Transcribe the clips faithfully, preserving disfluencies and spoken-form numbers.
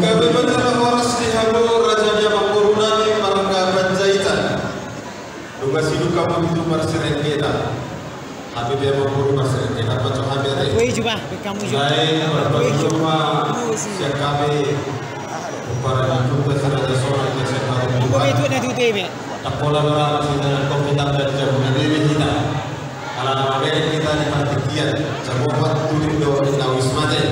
Gabe ma jala horas di hamu raja ni amangboru nami marga Panjaitan. Nunga sidung hamu di tu marsirenggetan. Hami pe amangboru marsirenggetan ma jo hami ate. Woi, coba, kamu coba. Sai, woi, coba. Sian hami. Umpara na juga si Raja Sora, na sian hamu. Aku be tu, na tu, tu, be. Tapola mara, sida na kopi tambah jamu na bebe hita. Ala na mamereng hita di partingkian, jamu opat tujuh do na wis mate.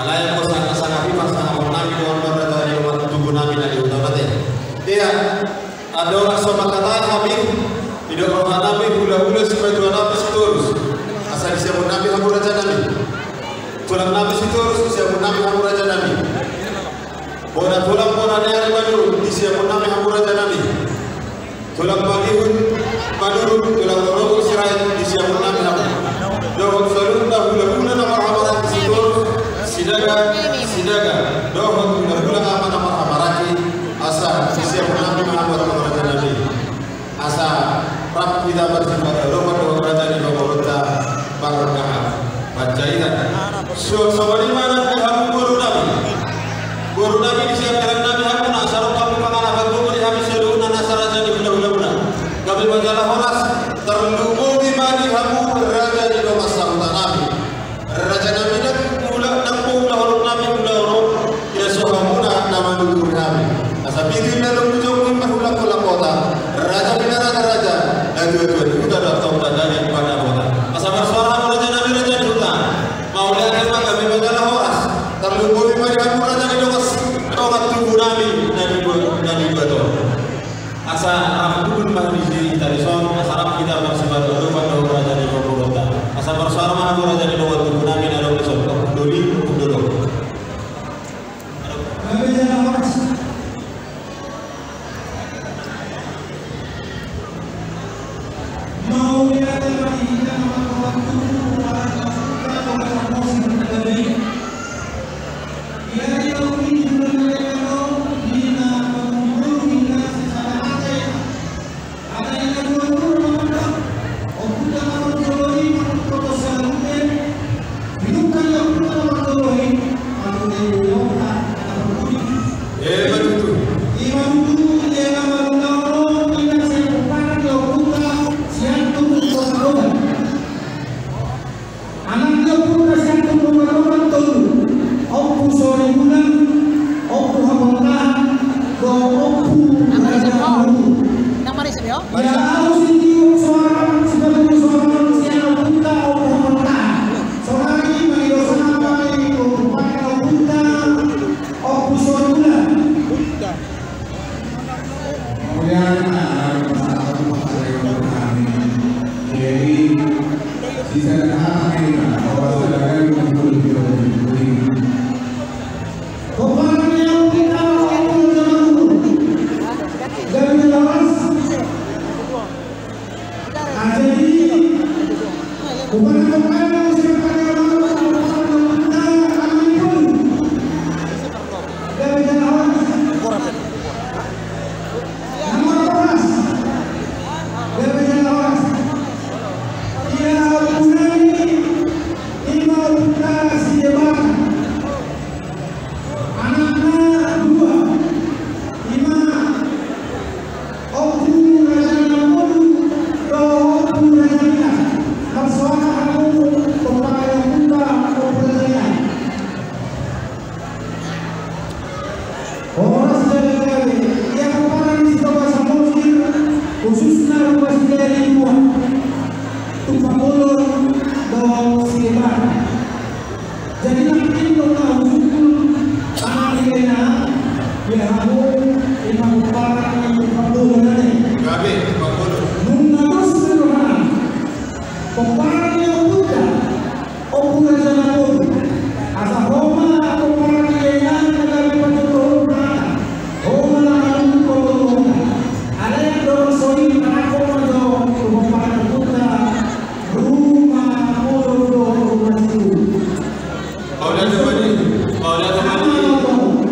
Ala yang kau sanga-sanga rimas, sanga nami dohot marga ni opat tubuh nami na di huta mate. Ia. Andorang so mangkatai hami, didok roha nami, hula-hula sipatua nami Sitorus. Asa disiamun nami hamu raja nami. Tulang nami Sitorus, disiamun nami hamu raja nami. Bona tulang bona ni ari Manurung, disiamun nami hamu raja nami. Tulang Malihut Manurung, tulang Rorobot Sirait, disiamun nami hamu. Dohot saluhutna hula-hula na marhahamaranggi Sitorus, Sinaga, Sinaga. Dohot hula-hula ama na marhahamaranggi. Asa, disiamun nami ma hamu raja nami. Asa, rap hita marsipata dohot raja ni pamoruonta marga Panjaitan. Suang songon i ma nang di hamu boru nami. Boru nami disiamun nami hamu na asa ro hamu panganan hamu di hami saluhutna nasa raja ni hula-hula muna. Gabe ma jala horas, tarlumobi ma di hamu raja ni dongan sahuta nami. Raja nami nang ula, nang paulahonon nami ulaon on, ia so hamuna na manuturi hami. Asa pitu inna domu jompu i ma hulahula kota, raja pina raja-raja, na tua-tua ni huta dohot tongtong na di pandapotan. Asa marsoara hamu raja nami raja ni huta. Mauliate ma gabe ma jala horas, tarlumobi ma di hamu raja ni dongan, dongan tubu nami, na di dua, na di dua ton. Asa rap hundul ma di si hita dison, asa rap hita marsipata dohot raja ni pamoruonta. Asa marsoara ma hamu raja ni dongan tubu nami na adong dison, Ompung Doli, Ompung Dodong. Anakna putra sian Tumorang tolu, Ompu Soribulan, Ompu Hamontahan, dohot Ompu Raja Marudu. Ia laos ditiop soara, sipatudu soara sian ompunta Ompu Hamontahan. Sonari mangido sahap ma i tu ompunta Ompu Soribulan. Kemudian, ah, jadi, bisa dikatakan bahwa saudara itu betul-betul. Anakna dua, ima Ompu Raja Namolu dohot Ompu Raja Mina. Marsoara hamu Jadi nangkin do na hujungkun anak ni Lena, ia hamu ima pomparan ni Pambolo nai. Gabe, Pambolo. Nunga dos do rohana pomparan ni ompunta, Ompu Raja Napoli. Asa ho ma pomparan ni Lena na gabe pajolo rohana. Ho ma na manungkun rohana. Alai dorong sori manangkok ma jo pomparan ni ompunta. Ruma Molo do Ruma Siu. Mauliate ma di, mauliate ma di,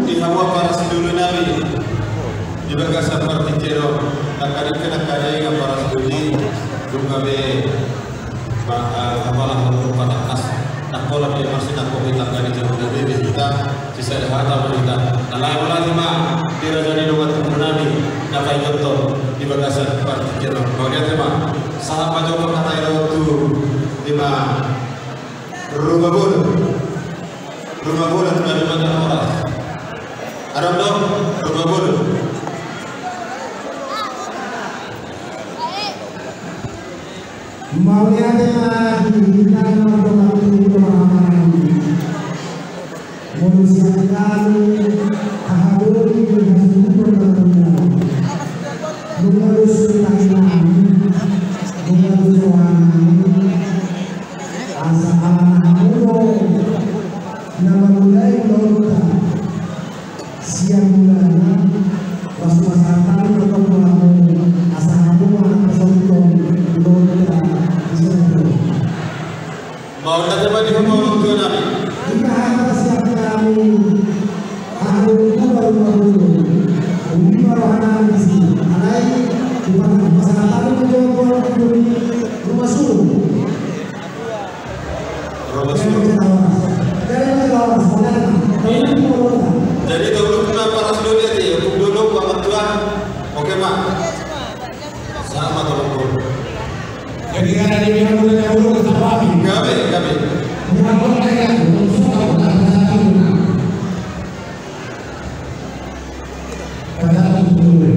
di hamu para sidulu nami di bagasan partingkian on. Nangkaning pe nangkaning, para sidulu i, dung gabe ba, eh, apala hamu patangkas. Nangkola pe marsinangkok hita, nangkaning jabu gabe be hita. Sisada hata ma hita. Alai mauliate ma di raja ni dongan tubu nami na paingothon di bagasan partingkian on. Mauliate ma. Sahat ma jo hata i dohot tu ima Ruma Bolon. Ruma Bolon, Ruma Bolon, Ruma Bolon. Adong do Ruma Bolon. Mauliate ma di hita na mardongan tubu, dongan hamaranggi. Molo sian hami haha boli di hasuhuton na tongtong, nunga dos tahi nami, nunga dos roha nami, asa ala na hamu do na mamulai ulaonta. Sian mulana, laos pasahat hami ma tongtong hamu, asa hamu ma na pasauthon ulaonta di son. Mauliate ma di hamu, amang tua nami. Hita hata sian hami, haha boli, Ruma Bolon. Uli ma roha nami disi. Alai, pasahat hami ma jo tu Ruma Suru. Jadi, tauluk ma para sidoli ate, untuk dulu, amang tua. Oke ma. Sama tolong. Jadi, karena dia bilang udah nyambung ke sana, Pak. Gabe, gabe. Bukan orang lain, untuk suka, bukan salah satu. Padahal itu dulu.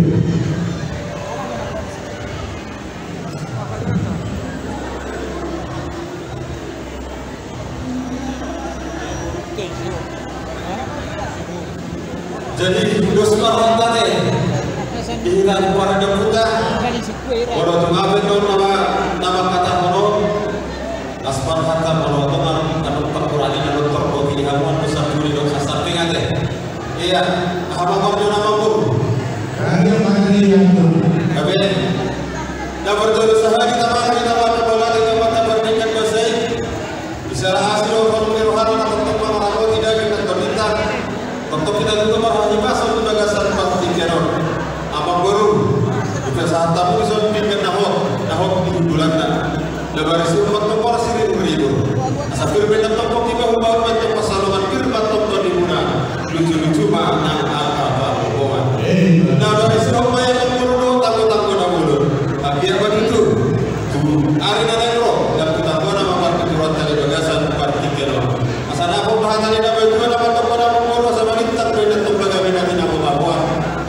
Jadi, dos ma rohanta ate. Di hita di paradamuta. Molo tung ape do nama, nama kata molo. Las parhata molo tung, anu, pakurani na doktor, boti di hamu, anu, sapuli do sasamping ate. Iya, aha ma parjolo, amangboru? Gabe. Na parjolo sahali tamana, tamana, balada, tamana, pardenggan basa i. Di sala asi do parumaen ni rohana na tongtong mangaramoti daging na tondinta. Tongtong hita tutu marhahipason di bagasan partingkian on. Amangboru, dipasahat hamu dison pinggan na hot, na hot di hundulanna. Na marisi on ma antong horas ririmuri. Asa pir ma antong pongki, bahulbahul ma antong pansalongan, pir ma antong tondimuna. Lucu-lucu ma nang angka pamomoan. Na marisi on ma i, amangboru, dohot tanggotanggo na bolon. Anggiat ma tutu tu ari na naeng ro, ndang tu tanggona ma partituronta di bagasan partingkian on. Asa na pahompa hata ni na batua na mandok pada mangolu, asa malintang do inanta tu gabe na tinabotaboan.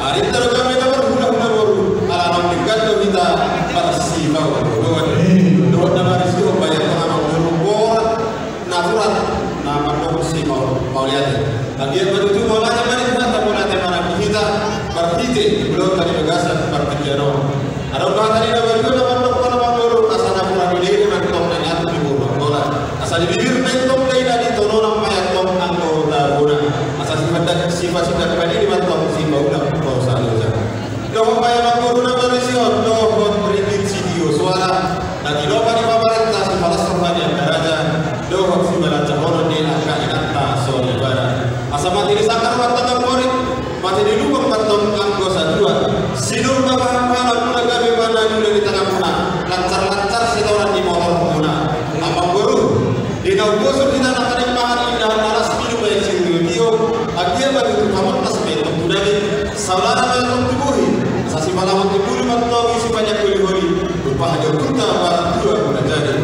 Arinta do gabe na marhulahula boru, ala naung denggan do hita marsipaolooloan. Dohot na marisi on ma i, amangboru, borat na turat na mandok simauliate. Anggiat ma tutu mauliate ma di Tuhanta, mauliate ma nang di hita marhite ulaonta di bagasan partingkian on. Adong do hata ni na batua na mandok pada mangolu, asa na hurang dilehon ma antong na niatur ni boru Angkola. Asa di bibir ma antong daina, di tononang ma antong anggo tabona. Asa sipasidak, sipasidak padiri ma antong sipaulak losa losa. Dohot ma i, amangboru, na marisi on dohot ringgit sitio soara na tinopa ni pamarenta, sipalas roha ni angka raja dohot sibalanjahonon ni angka inanta soripada. Asa mate ni sanggar ma antong amangboru, mate ni lubang ma antong anggo satua. Sinur ma pahanpahanmuna, gabe ma na niula ni tanganmuna, lancar-lancar setoran ni motormuna. Amangboru, di na umbosu hita na panembahan indahan na las minum aek sitio-tio, anggiat ma tutu pamontas ma antong tu daging, saulana ma antong tu bohi, asa sipalamon ni bulu ma antong i, sipanyang holi-holi, rupa haja punta barang tua guna jadi.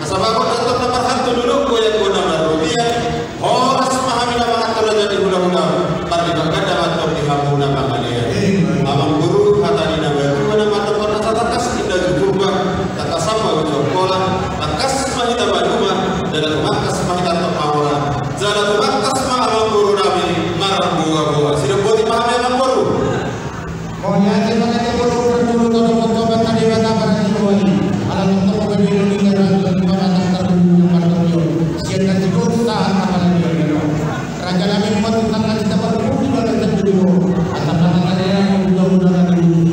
Asa bagot antong na marhalto, dolok goyang do na marrotian, horas ma hami na manganto raja ni hulahula, parlipatganda ma antong di hamu na mangalean. Amangboru, hata ni na batua na mandok pada, asa tangkas inna uju Purba, tangkasan ma uju Angkola, tangkas ma hita maduma, Jala tumangkas ma hita antong mangura. Jala tumangkas ma amangboru nami marboaboa. Sidok boti ma hami amangboru. Mauliate ma di amangboru, tongtong ma Debata parasiroan i. Ala tongtong ma di Indonesia, tongtong ma di Indonesia. Sian na sidok sahat ma di Indonesia. Raja nami, mauliate ma di amangboru, di amangboru. Asa mauliate ma di amangboru.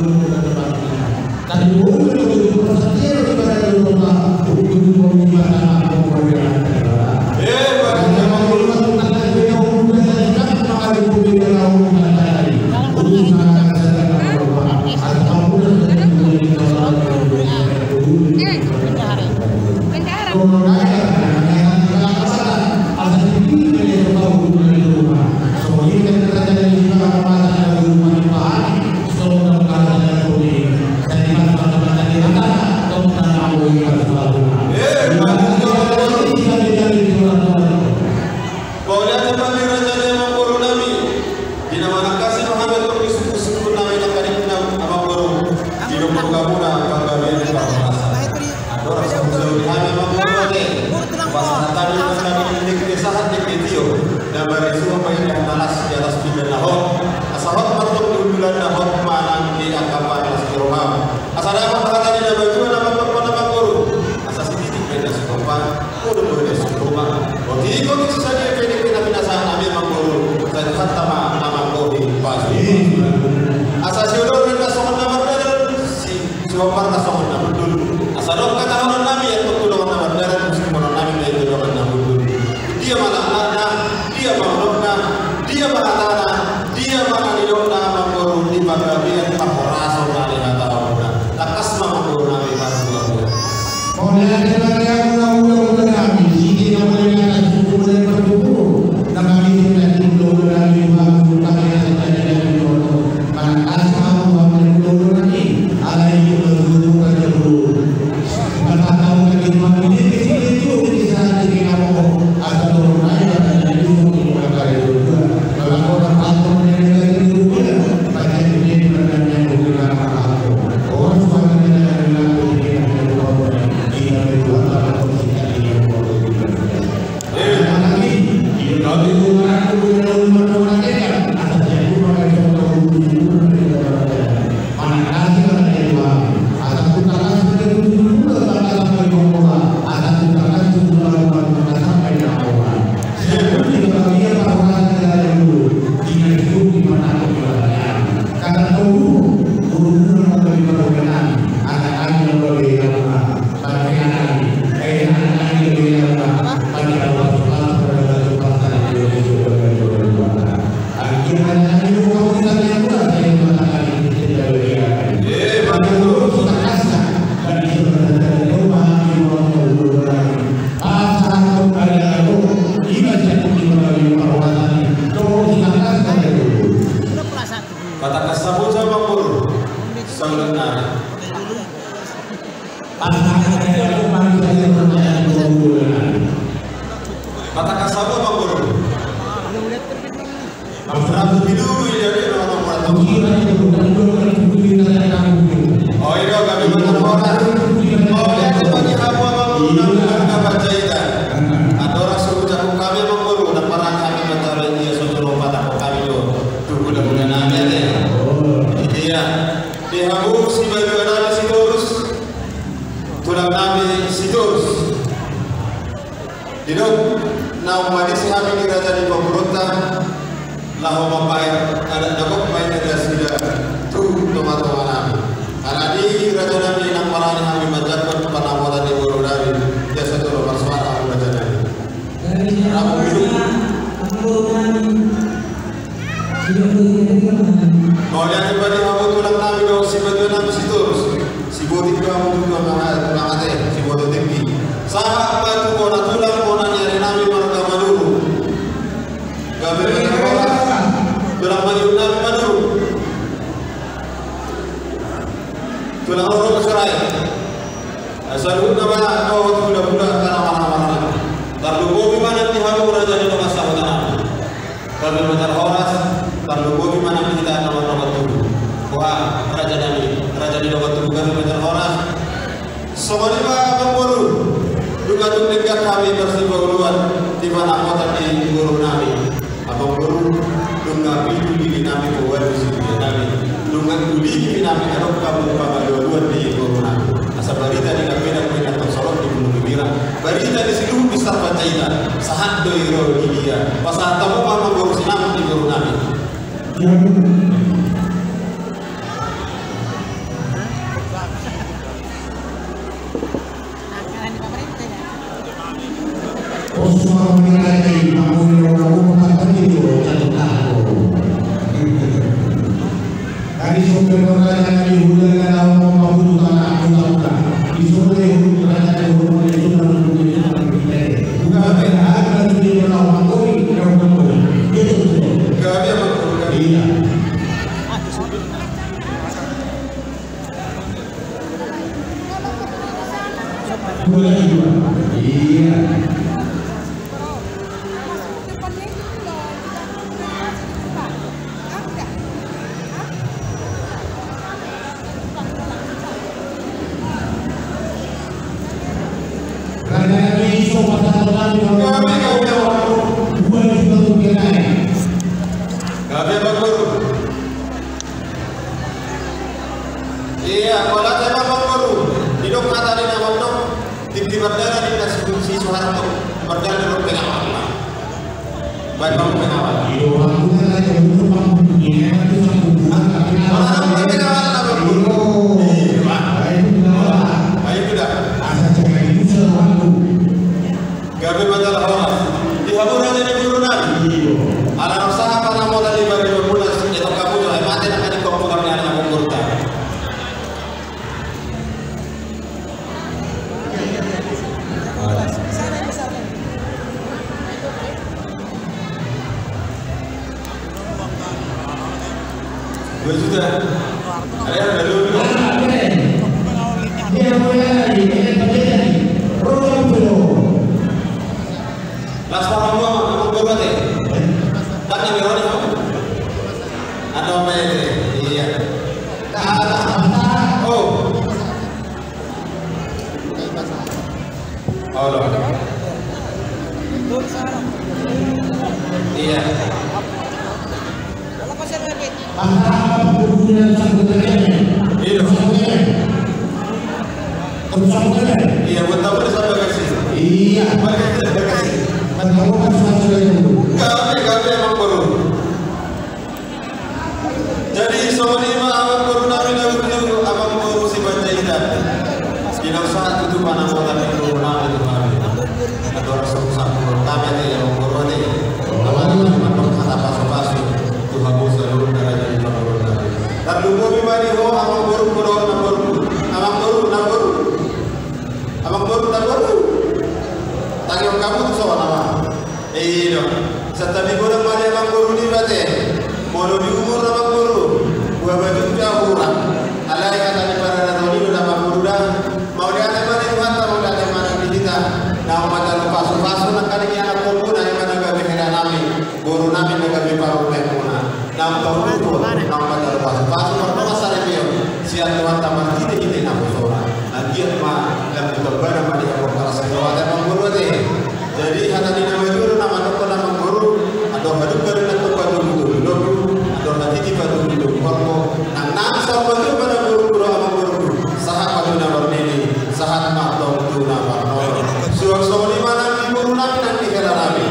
Mauliate ma di raja nami, amangboru nami. Di na manangkasi ma hami antong di suku-suku nami na karingan, amangboru. Di lomo hamuna panggabean parhorasan. Andorang so hujalo di hami amangboru ate. Pasahat hami ma di dengke sahat dengke tio. Na marisuhon ma indahan na las di atas pinggan na hot. Asa hot ma antong di hundulan na hot manang di angka parnas di roham. Asa dapot hata ni na batua na mandok ma amangboru. Asa sititik ma indahan sitompa. Podo ma indahan sitompa. Otik-otik sadia pe dengke na pinasahat nami amangboru. Sai hata ma amangboru pasti. Asa siodor na songon na mardalan si Sihombas na songon na hundul. Asa dok hata honon nami, ia tontu dongan na mardalan, muse honon nami, ia tontu dongan na hundul. Dia ma langkatna, dia ma unokna, dia ma hatana, dia ma na nidokna, amangboru, di panggabean parhorasan na nihatahononna. Tangkas ma amangboru nami marboaboa. Mauliate ma di amangboru nami, sititi na mauliate, suku mauliate, partubu. Na kami, na di amangboru nami, amangboru nami, na di amangboru nami. Manang asa hamu hamu na di dolok nami, alai ito na di dolok nami. Mata hamu na di rumah ini, kecil itu, di sana, di kampung. Asa dolok nami, asa jadi itu, di rumah kali itu juga. Kalau orang kampung, yang ada di rumah, banyak di sini, banyak yang di rumah, kampung. Orang suka dengan yang di rumah, di rumah, di rumah, di rumah, di rumah. Patangkas saboto ma amangboru. Sangat nari. Patangkas saboto ma amangboru. Amangboru tu pidu, iya, iya, amangboru tu. Oh, iya, kami mata mora. Oh, iya, tu bagi apa, amangboru, nang mata baca ida. Andorang so ucapkon hami, amangboru, nang marani hami mata ida, so jolo mata hami do. Tunggu dah bukan nami, ya. Iya. Di hamu si Baduanami Sitorus. Tulangnami Sitorus. Didok na ummadisi hami di raja ni pamoruonta, laho mambahen adat na gok bahen nasida tu tongatonganami. Alani i rajanami, nang marani hami manjangkon panambotan ni borunami, ia so jolo marsoara hamu rajanami. Ramu minum. Mauliate ma di hamu tulangnami dohot si Baduanami Sitorus. Sibotik do hamu tu tulang ate, sibotik tingki. Sahat ma tu bona tulang, bona ni arinami marga Manurung. Gabe ma tulang maliunami Manurung. Tulang rorong serai. Saluhutna ma dohot hulahula, tano manang manang. Tarlumobi ma nang di hamu raja ni dongan sahutanami. Gabe ma tarhoras, tarlumobi ma nang di hita na mardongan tubu. Boha, rajanami, raja ni dongan tubu, gabe ma tarhoras. Songon i ma amangboru. Nunga Denggan hami marsipaoloan di pangamotan ni boru nami. Amang boru, nunga pitu lili nami, boan di sini nami. Nunga dua lili nami, adong hamu pangalualuan di boru nami. Asa barita di Kapena, Kapena tong solot di Bulu Bibira. Barita di siluhut di Sarpanjaitan. Sahat do i ro di dia. Pasahat hamu ma amang boru sinamot di boru nami. Ia, mauliate ma amang boru. Didok hata ni na mandok, tingki pardana ni na si Soeharto, pardana ni pengawal. Baik, amang pengawal. Iyo, amang pengawal. Amang pengawal, amang boru. Iyo, Pak. Baik, itu dah. Gabe ma jala horas. Di hamu raja ni boru nami. Iyo. Ala rasa apa namo tadi bari bermula, si Etok Kapujo, eh, mate nak tadi kau putar ni anak boru ta. Dua juta. Ada yang belum? Las paham gua mah, amang boru ate. Kan nami roni, amang. Ada apa ya? Iya. Oh. Olo. Iya. Iya. Iya, buat tamu di sana bagasi. Iya. Bagasi, bagasi. Gabe, gabe, amang boru. Jadi songon i ma amang boru nami na lucu, amang boru Sipanjaitan. Di na sahat tutu pangamotan ni boru nami tu hami. Andorang so sahat boru nami ate, amang boru ate. Amang boru mandok hata pasupasu tu hamu saluhutna raja ni boru nami. Tarlumobi ma di ho amang boru, boru na boru. Amang boru na boru. Amang boru na boru. Tangihon hamu tu son, amang. I do. Santabi godang ma di amang boru niba ate. Molo di umur amang boru, boha bajut pe ahu hurang. Alai hata ni paradaton i do amang boru da. Mauliate ma di Tuhanta, mauliate ma nang di hita. Naung mataru pasupasu nangkaning i anakkonmuna, i ma na gabe hela nami, boru nami na gabe parumaenmuna. Naung taundukhon, naung mataru pasupasu, mardongan saripeon. Sian Tuhanta marhitehite naposona. Anggiat ma lam tu tambana ma di hamu, horas ni roha ate, amang boru ate. Jadi hata ni na majolo na mandokkon amang boru, andor hadungka do na tong patogu-togu dohot, andor hatiti patogu-togu horbo, nang nang saur matua ma na boru, boru amang boru, sahat ma tu na marnini, sahat ma tong tu na marnono. Suang songon i ma nang di boru nami nang di hela nami.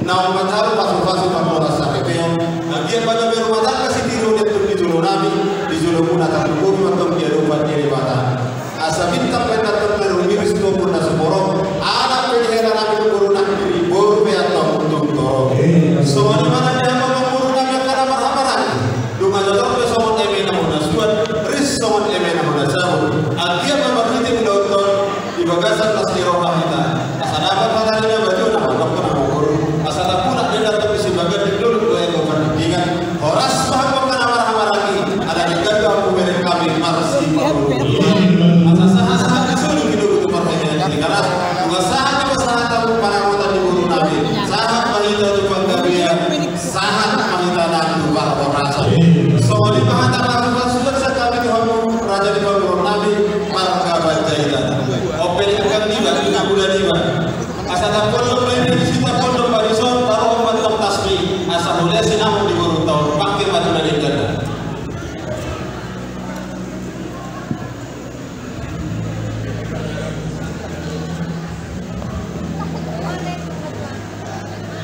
Naung mataru pasupasu marhoras saripeon, anggiat ma gabe rumah tangga sitiruon di jolo nami, di jolomuna tarlumobi ma tong di adopan ni Debata. Asa bintang pe na tong na rumiris, tumpak na sumorop, anak pe di hela nami, boru nami, boru pe antong tung torop. Songon i ma nang di hamu amang boru nami angka na marhahamaranggi. Dung na torop pe songon eme na hona suan, ris songon eme na hona sabun. Anggiat ma marhite ulaonta on di bagasan las ni roha hita. Asa dapot hata ni na badia na mandokkon amang boru. Asa tapulak do antong di sibagas di dolok do aek do pardingdingan. Horas ma hamu angka na marhahamaranggi. Asa tapondok ma i, di si tapondok ma dison, taruhon ma tong tasbih, asa mauliate sinamot di borunta on, pangke ma tu na denggan.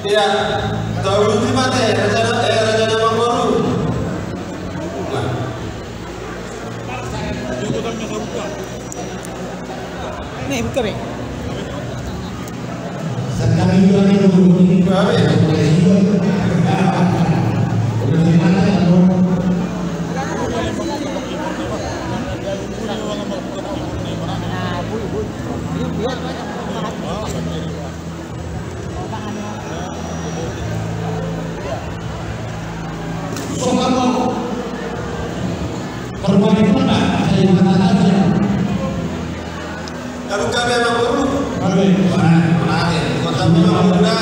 Ia, tauluti ma ate, rajana, eh, rajana amangboru. Nah. Nih, buka, Bang. Songon on. Parmana i ma, sai mata tajam. Lalu gabe amangboru. Gabe. Wah, menarik. Kota amangboru da.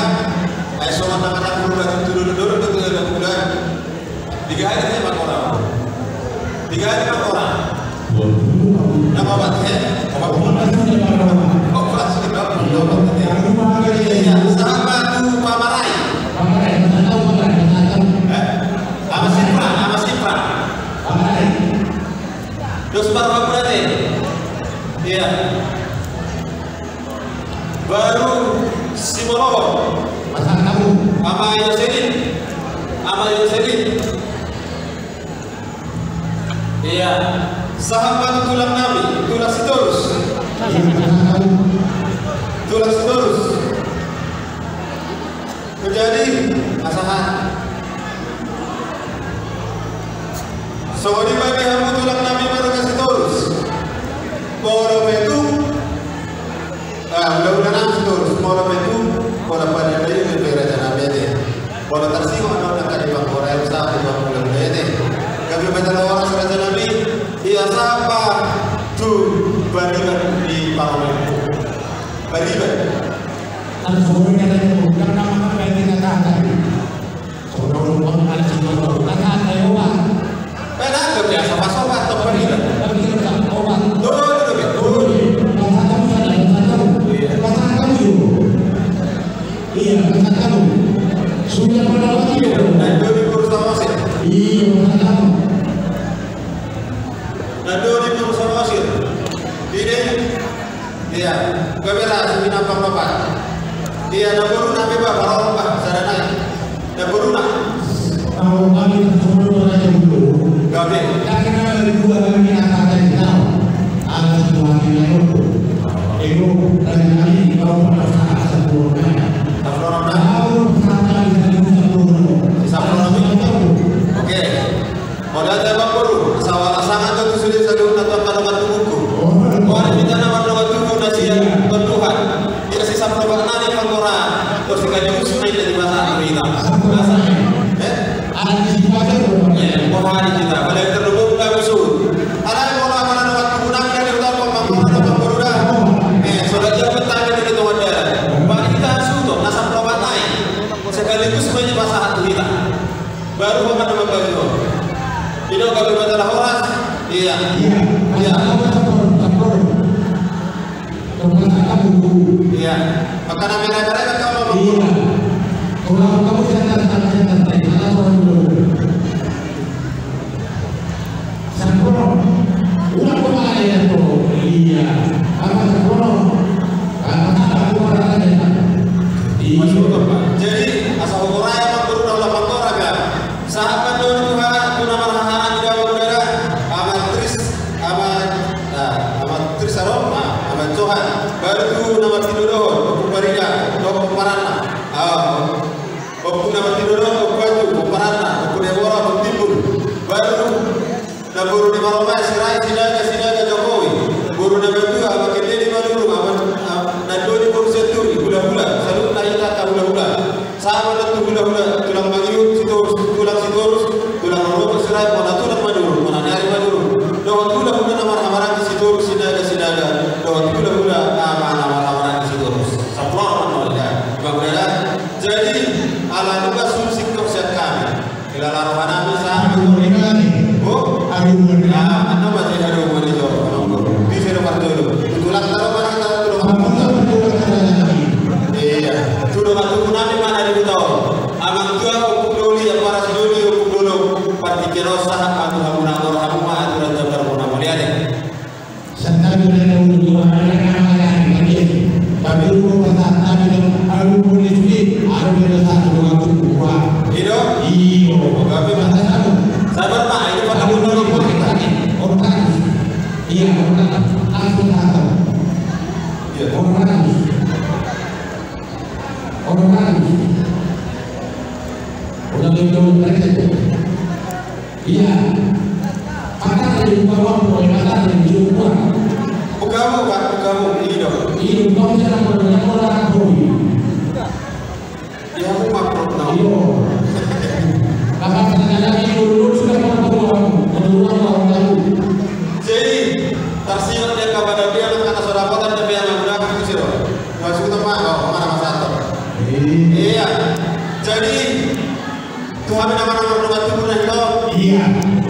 Ai songon na mata boru da, tu dulu-dulu tu dulu da. Tiga hari dia pakai orang. Tiga hari pakai orang. Dua puluh tahun. Nama obat, eh? Obat. Obat sudah pakai orang. Obat sudah pakai orang. Iya, sahabat tu pamarai. Pamarai, masa tahu, pamarai, masa tahu. Eh? Ama Sipra, Ama Sipra. Pamarai. Dos baru aku nanti. Iya. Baru Simolowo. Pasangan kamu. Ama Yoselin. Ama Yoselin. Iya. Sahat ma tu tulang nami, tulang Sitorus. Iya, pasangan kamu. Tulang Sitorus. Menjadi pasangan. Songon i ma di hamu tulang nami marga Sitorus. Molo pe tung, ah, hulahula nami Sitorus, molo pe tung, molo pada na i pe raja nami ate. Molo tarsingot na nangkin di panggoraon sahat tu hulahula ate. Gabe ma jala horas raja nami, ia sahat tu pariban di parumaenmu. Pariban. Kan songon i na tadi, undang nama kan baik kita tahan tadi. Songon on, ala si Toto. Kata-kata i obat. Kan ada biasa, pas obat, atau pariban. Tapi kita bisa obat. Tuh, tuh, tuh, tuh. Tuh, pasangan kamu sana, pasangan kamu. Iya. Pasangan kamu juga. Iya, pasangan kamu. Sudah pernah lagi ya? Nah, itu di kurus sama sih. Iya, pasangan kamu. Nah, itu di kurus sama sih. Ini. Iya, gabe ra, suhi na panggabean. Iya, namboruna pe ba, parorong ba, sada nai. Namboruna. Au kami solo raja dulu. Gabe. Kami na dua kami na kata di tau. Ala si Tuhan di layo. Ego, raja kami, kau pada saat sempurna. Sempurna. Kau saat kami sempurna. Sempurna. Oke. Mauliate amangboru, sahala sanga jo tu sude saluhutna tu angka dongan tubungku. Boha ni hita na mardongan tubu na sian Tuhan. Ia si sampulu bakna ni panggora. Terus sekali khusus main dari bahasa Arab kita. Bahasa, eh? Eh, boha ni hita. Pada yang terlebih bukan musuh. Alai molo amana dongan tubu nami na di huta on, amangboru da. Eh, so dia bertanya di tongan dia. Balik kita suto, na sampulu bakna i. Sekaligus main bahasa Arab kita. Baru ho ma na mambagi ho. Ido gabe ma jala horas. Iya. Iya. Iya. Iya. Maka na merah-merah kan kamu. Iya. Kalau kamu jangan, jangan, jangan, jangan, jangan. Sampulu. Ulang kembali ya, tuh. Iya. Apa sampulu? Apa kata aku orang aja? Iya. Masuk, Pak. Jadi, asa huhut raya, Pak, baru udah lapang orang, ya. Sahat ma tu Tuhan, tu na marhahamaranggi di ahu, Ama Tris, Ama, ah, Ama Tris Aron, ah, Ama Johan. Baru tu na martinodohon, Ompu Parida, dohot pomparanna. Ah, Ompu na martinodohon, Ompu Aju, pomparanna, Ompu Debora, Ompu Timbul. Baru na boru ni Maromae, Sirait, Sinaga, Sinaga, Jokowi. Boru na matua, Ama Kendedi, Manurung, Ama, ah, Nandoni, boru Sianturi, hulahula, saluhutna hita angka hulahula. Sahat ma tu hulahula, tulang Mangihut, Sitorus, tulang Sitorus, tulang Rorobot, Sirait, molo tulang Manurung, molo ni ari Manurung. Dohot hulahula na marhahamaranggi Sitorus, Sinaga, Sinaga, dohot hulahula na marhahamaranggi Sitorus. Sampulu ma na mauliate. Jadi, ala nunga sun singkop sian hami. Hilala roha nami sahat. Aduh, aduh. Oh? Aduh, aduh. Ah, anu ma jadi aduh, aduh, aduh. Bisa do marjodo. Tulang taro mana taro tulang. Aduh, aduh, aduh. Iya. Buka, buka, buka, buka, i do. I do, buka, buka, buka. Iya, aku makro, no. Iyo. Kakak, ternyata ini dulu sudah pernah tahu, menurut orang tahu. Jadi, tarsirat dia kepada dia, anak-anak saudara kota, dia yang menggunakan itu, sih, loh. Maksudnya, Pak, oh, mana Mas Anto? Iya. Jadi, Tuhan nama nama nama Tuhan itu. Iya.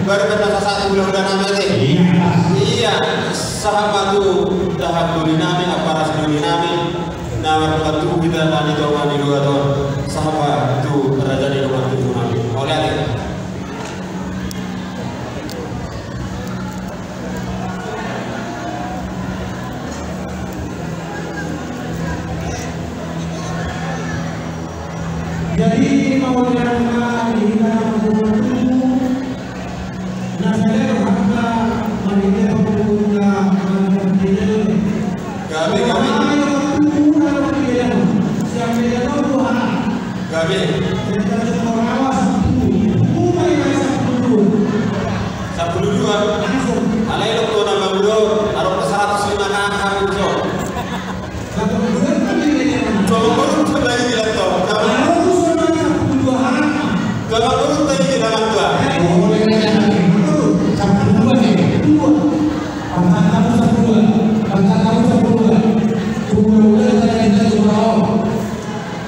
Baru kata satu bulan bulan nama ini. Iya. Iya. Sahat ma tu dahahang doli nami, aparas doli nami. Na martubu hita na di tonga ni dua ton. Sahat ma tu raja ni dua ton. Oleh. Jadi, mau diangkat di dalam tubuh, nah, saya harta, mari kita berdoa, mari kita berdoa. Gabe, gabe. Gabe. Sampulu dua. Alai lo tu nama budo, aro seratus lima kali. Coba baru coba ini laptop. Coba. Coba baru tadi kita laptop.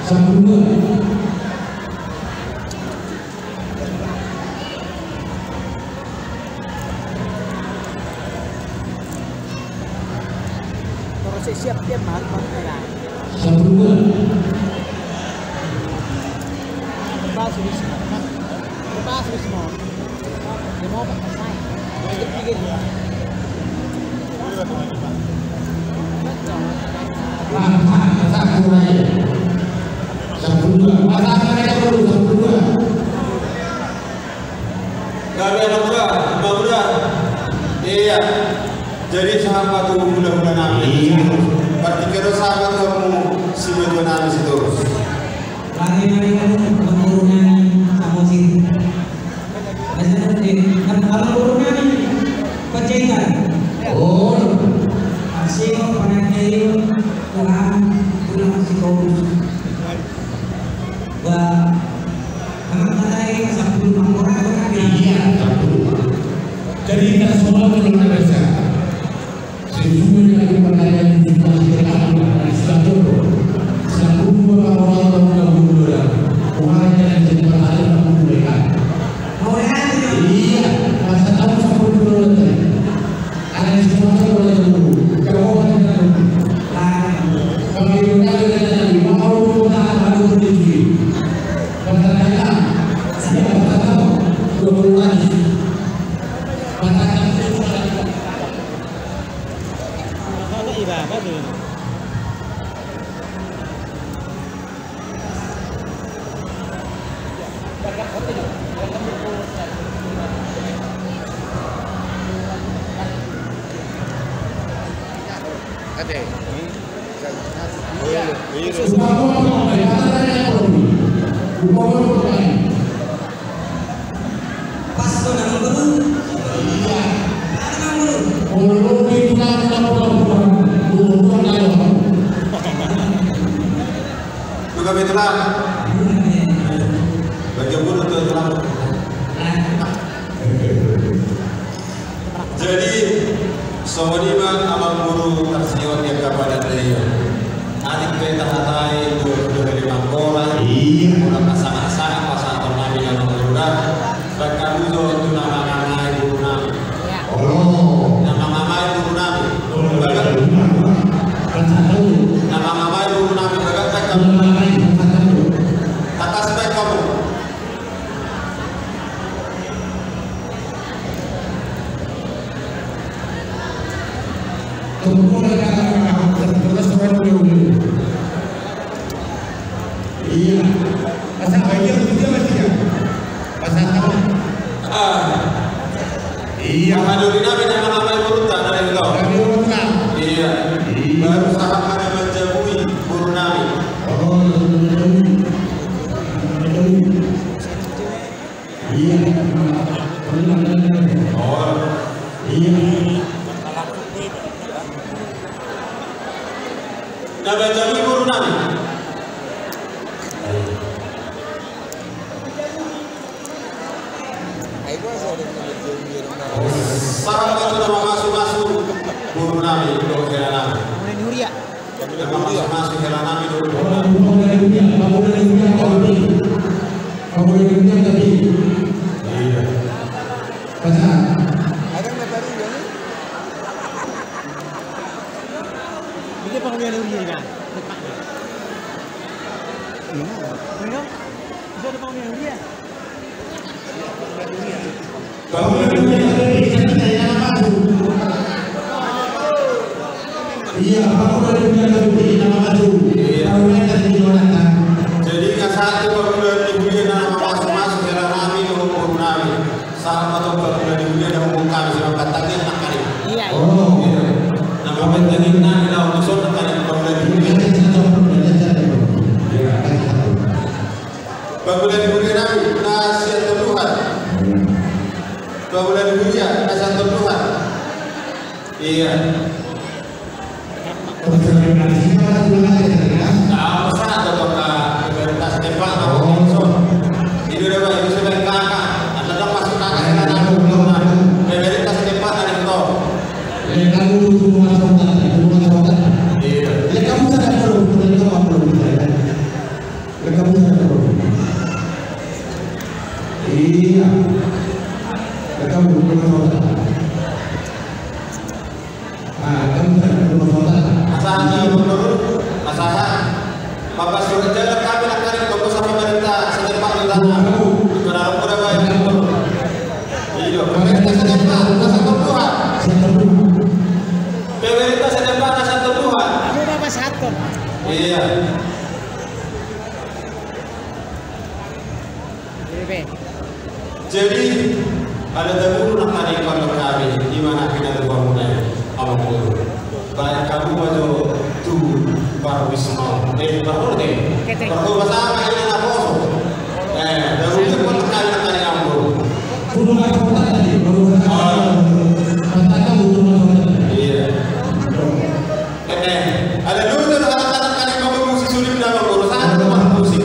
Sampulu dua. Terus siap dia makan merah. Sampulu dua. Lepas ini semua. Lepas ini semua. Gabe anak gua, anak gua. Iya. Jadi sahat ma tu hulahula nami. Iya. Berarti kira sahat ma tu hamu situa nami situ. Lagi-lagi kamu ketemu dengan Samosir. Biasanya, eh, kan kalau turunnya nih, pecah kan? Oh. Asing, pernah kayu, Tuhan, Tuhan masih kau. Wah, emang katanya sampulu orang, orang dia. Iya, sampulu. Jadi kita semua belum ada biasa. Sesuai dengan pertanyaan di situasi terkait dengan Islam. Satu dua orang orang yang mengganggu. Orang yang jadi pertanyaan mengganggu mereka. Iya, masa tahu sepuluh dua tadi. Ada di situasi orang yang mengganggu. Kalau orang yang mengganggu. Kalau itu kan ada di bawah rumah ada di sini. Pertanyaan, siapa tahu dua puluh lagi. Pertanyaan itu Pas tu nama guru. Iya. Nama guru. Lu kami telah. Baca guru tu telah. Jadi, songon i ma amang guru tarsiot di angka padan na i. Atik pe tahatai dua pulu lima gora. Iya. Mula pasangasanga pasahaton nami na manggoda. Baen hamu jo tu na mangalai guru nami. Olo. Na mangalai guru nami. Olo. Bagas. Pasahaton. Na mangalai guru nami. Bagas baen hamu. Pasahaton. Atas baen hamu. Iya. Masa iya, iya, iya. Masa tahu. Ah. Iya. Apa dulu nami nama nama guru tak ada yang tahu. Kami guru tak. Iya. Iya. Baru sahabat nama jabui guru nami. Oh, guru nami. Guru nami. Na baca ni boru nami. Sahat ma tu na mamasumasu boru nami dohot hela nami. Pamula ni huria. Pamula ni huria. Pamula ni huria. Iya. Pasangan. Ada yang baru ya? Ini pamula ni huria kan? Ini. Ini dong. Bisa ada pamula ni huria. Jadi, nga sahat tu pamula ni huria na mamasumasu hela nami dohot boru nami. Sahat ma tu pamula ni huria na huhut hami sian partangiangan nangkaning. Iya. Oh. Iya. Na partangiangan nami na huhut nangkaning pamula ni huria. Iya. Pamula ni huria nami na sian Tuhan. Pamula ni huria na sian Tuhan. Iya. Nah, masa ada toka pemerintah setempat atau sponsor. Ini udah baik, bisa baik kakak. Ada dong masuk kakak, ada dong pemerintah setempat ada yang tahu. Iya. Lengkap bisa ada problem. Iya. Lengkap bisa ada problem. Ah, lengkap bisa ada problem. Pasahat, Gubernur, pasahat. Bapak surat jalan kami nak tarik toko sama pemerintah setempat di sana. Itu dalam udah baik. Iya, pemerintah setempat, rasa Tuhan. Pemerintah setempat, rasa Tuhan. Aku Bapak Saton. Iya. Jadi, ada tamu nak tadi pada kami, di mana kita tuh bangunnya, Amang Boru. Baik kamu aja tu parwisma. Eh, parwisma. Parwisma sama ini nak kosong. Eh, tamu itu pun kami nak tadi Amang Boru. Iya. Eh, eh, ada dulu tuh anak-anak kan yang mau musik sulit nama boru, sangat tuh musik.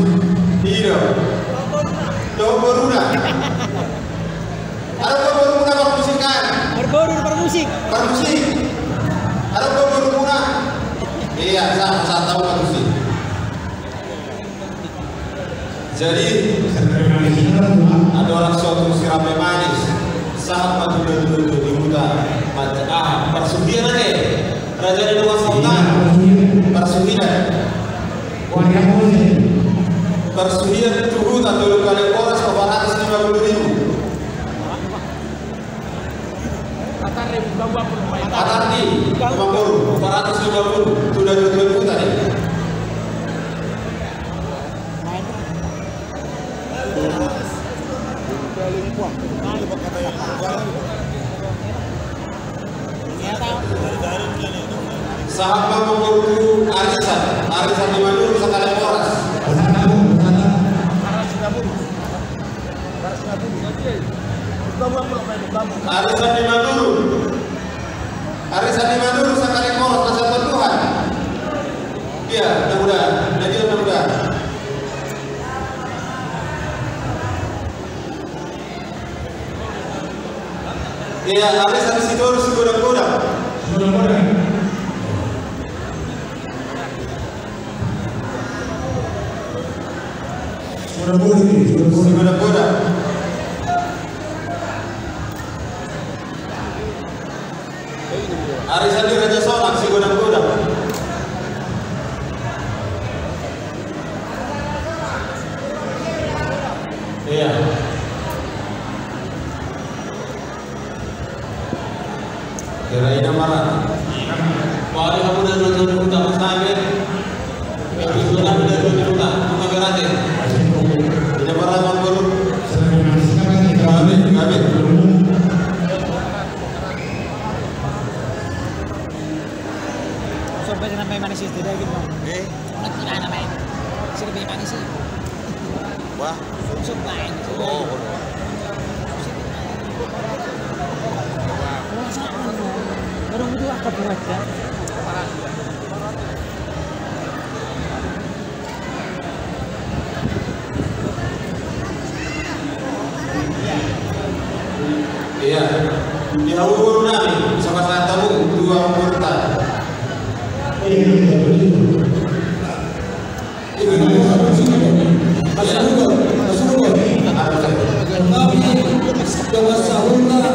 Iya. Tuh boru dah. Ada tuh boru nama musik kan? Ada boru, boru musik. Boru musik. Ada tuh boru murah. Iya, saya, saya tahu musik. Jadi, ada orang suatu sirape manis, sahat ma tu dua-dua di huta, ah, parsuhian ate, raja ni dua kota, parsuhian. Parsuhian tu huta, tolu kali boras, empat ratus lima puluh ribu. Atar di, Amang Boru, empat ratus lima puluh, sudah dua puluh juta nih. Sahat ma Amang Boru tu arisan, arisan di Manurung sakali boras. Arisan di Manurung. Arisan di Manurung sakali boras, rasa Tuhan. Iya, mudah-mudahan. Jadi mudah-mudahan. Iya, arisan di Sitorus, sigodang-godang. Sigodang-godang. Sigodang-godang. Arisan di Raja Sonang, sigodang-godang. Iya. Kira ina marah. Pari hamu dan nonton utama sabe. Betul, hamu dan nonton utama. Cuma berarti. Ina marah, Amang Boru. Gabe, gabe. Sampai sampai mana sih, tidak gitu, Bang? Eh? Mana main? Sini main manis sih. Wah. Sampai. Oh. Iya. Di hamu nami, sama-sama tamu, dua anggota. Tapi, Dongan sahurta,